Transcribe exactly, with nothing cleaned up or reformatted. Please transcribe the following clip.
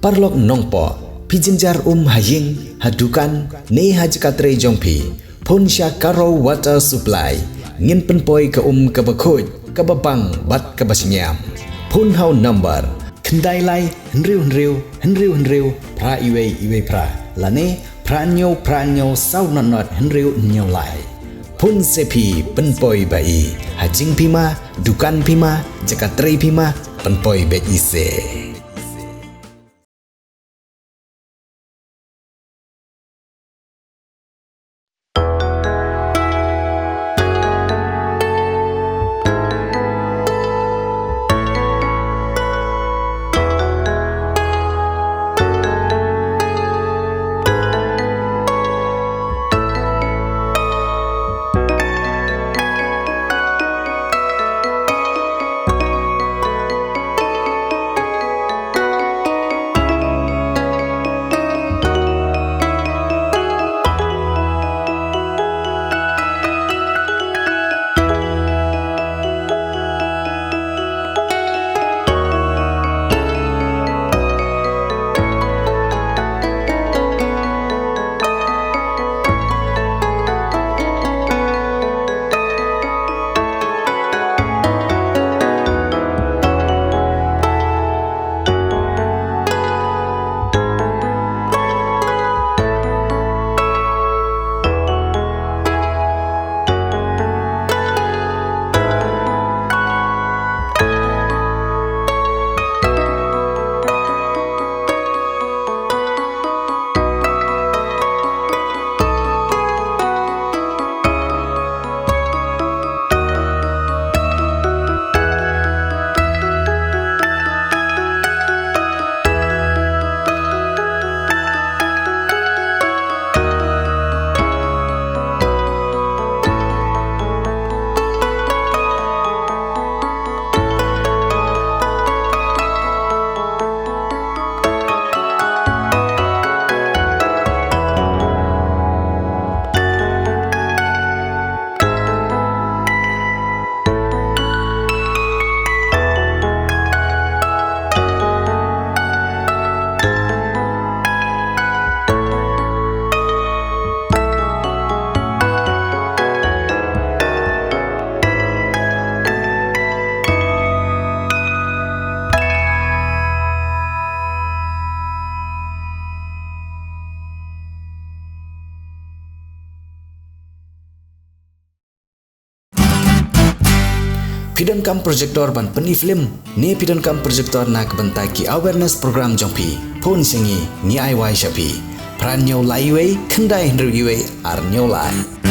Paralok nongpoh, phi jynjar um ha ïing, ha dukan, ne ha jaka trei jong phi, phone sha Karo Water Supply. Ngin pynpoi ka um kaba khuid, kaba bang bad kaba shngiam. Phone ha u number khyndai lai hynriew hynriew hynriew hynriew phra iwei iwei phra, lane phra hynñiew phra hynñiew saw nod nod hynriew hynñiew lai. Phone se phi, pynpoi ba i. Ha jingphi ma, dukan phi ma, jaka trei phi ma, pynpoi beit i se. Phi donkam projector ban pyni film, ne phi donkam projector na ka bynta ki awareness program jong phi, phone sha ngi, ngi ai wai sha phi. Phra hynñiew lai iwei, khyndai hynriew iwei, ar hynñiew lai.